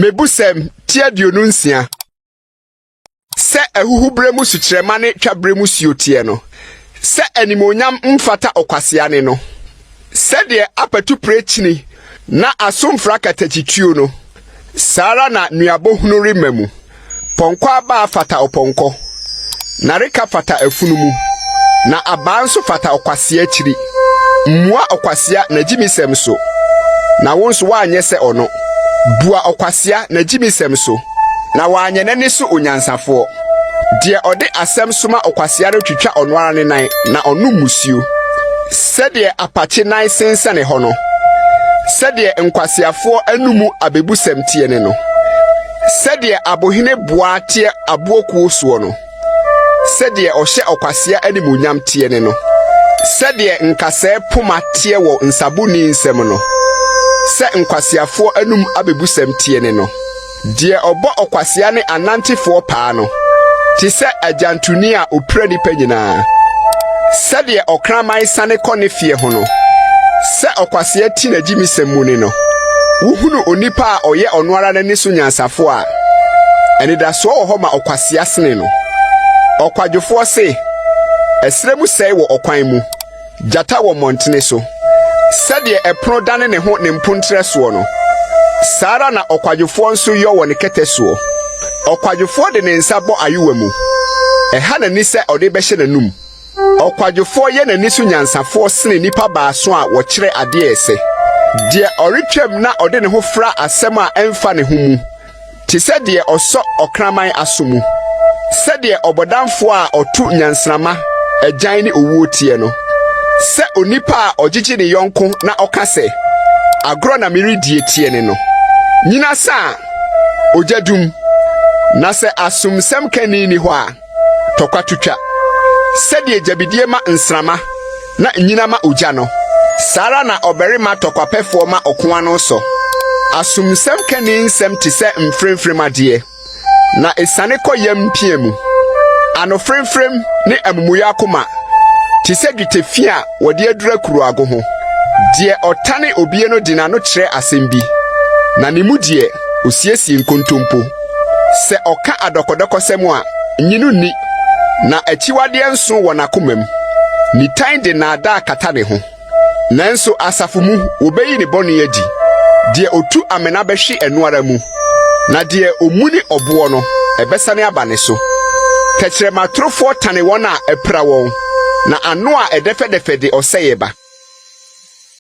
Mmebusɛm ti 26. Sɛ ahuhubere mu sukyerɛmma ne twabere mu suo teɛ no, sɛ animuonyam mfata ɔkwasea ne no. Sɛdeɛ apatupire kyini na asomfra katakyituo no, saa ara na nnuabɔ hunu remma mu. Pɔnkɔ abaa fata ɔpɔnkɔ, nnareka fata afunumu, na abaa nso fata ɔkwasea akyiri. Mmua ɔkwasea n'agyimisɛm so, na wo nso woanyɛ sɛ ɔno. Bua ɔkwasea n'agyimisɛm so, na wanyɛ n'ani so onyansafoɔ. Deɛ ɔde asɛm soma ɔkwasea no twitwa ɔno ara ne nan, na ɔnom mmusuo. Sɛdeɛ apakye nan sensɛne hɔ no, sɛdeɛ nkwaseafoɔ anomu abebusɛm teɛ ne no. Sɛdeɛ abohene boa teɛ aboɔkuo soɔ no, sɛdeɛ ɔhyɛ ɔkwasea animuonyam teɛ ne no. Sɛdeɛ nkasɛɛ poma teɛ wɔ nsaboni nsam no, sɛ nkwaseafoɔ anum abebusɛm teɛ ne no. Deɛ ɔbɔ ɔkwasea ne anantefoɔ paa no te sɛ agyantoni a opira nnipa nyinaa. Sɛdeɛ ɔkraman sane kɔ ne feɛ ho no, sɛ ɔkwasea ti n'agyimisɛm mu ne no. Wohunu onipa a ɔyɛ ɔno ara n'ani so nyansafoɔ a, anidasoɔ wɔ hɔ ma ɔkwasea sene no. Ɔkwadwofoɔ se, Ɛserɛ mu sɛe wɔ ɔkwan mu, gyata wɔ mmɔntene so. Sɛdeɛ ɛpono dane ne ho ne mpontrɛ soɔ no, saa ara na ɔkwadwofoɔ nso yɔ wɔ ne kɛtɛ soɔ. Ɔkwadwofoɔ de ne nsa bɔ ayowa mu, ɛha n'ani sɛ ɔde bɛhyɛ n'anom. Ɔkwadwofoɔ yɛ n'ani so nyansafoɔ sene nnipa baason a wɔkyerɛ adeɛ a ɛsɛ. Deɛ ɔretwam na ɔde ne ho fra asɛm a ɛmfa ne ho mu te sɛ deɛ ɔsɔ ɔkraman aso mu. Sɛdeɛ ɔbɔdamfoɔ a ɔto nyansramma, agyan ne owuo teɛ no, sɛ onipa a ɔgyegye ne yɔnko na ɔka sɛ, Agorɔ na meredie teɛ ne no. Nyina sa a, ogya dum, na sɛ asomsɛm kanni nni hɔ a, tɔkwa to twa. Sɛdeɛ gyabidie ma nsramma na nnyina ma ogya no, saa ara na ɔbarima tɔkwapɛfoɔ ma ɔko ano sɔ. Asomsɛm kanni nsɛm te sɛ mfremfrem adeɛ, na esiane kɔ yam mpia mu. Ano fremfrem ne amumuyɛ akoma te sɛ dwetɛ fi a wɔde adura kuruwago ho. Deɛ ɔtane obie no de n'ano kyerɛ asɛm bi, na ne mu deɛ, osiesie nkontompo. Sɛ ɔka adɔkɔdɔkɔsɛm a, nnye no nni, na akyiwadeɛ nso wɔ n'akomam. Nitan de nnaadaa kata ne ho, nanso asafo mu wobeyi ne bɔne adi. Deɛ otu amena bɛhwe ɛno ara mu, na deɛ omuni ɔboɔ no, ɛbɛsane aba ne so. Tɛkyerɛma torofoɔ tane wɔn a apira wɔn, na ano a ɛdɛfɛdɛfɛ de ɔsɛeɛ ba.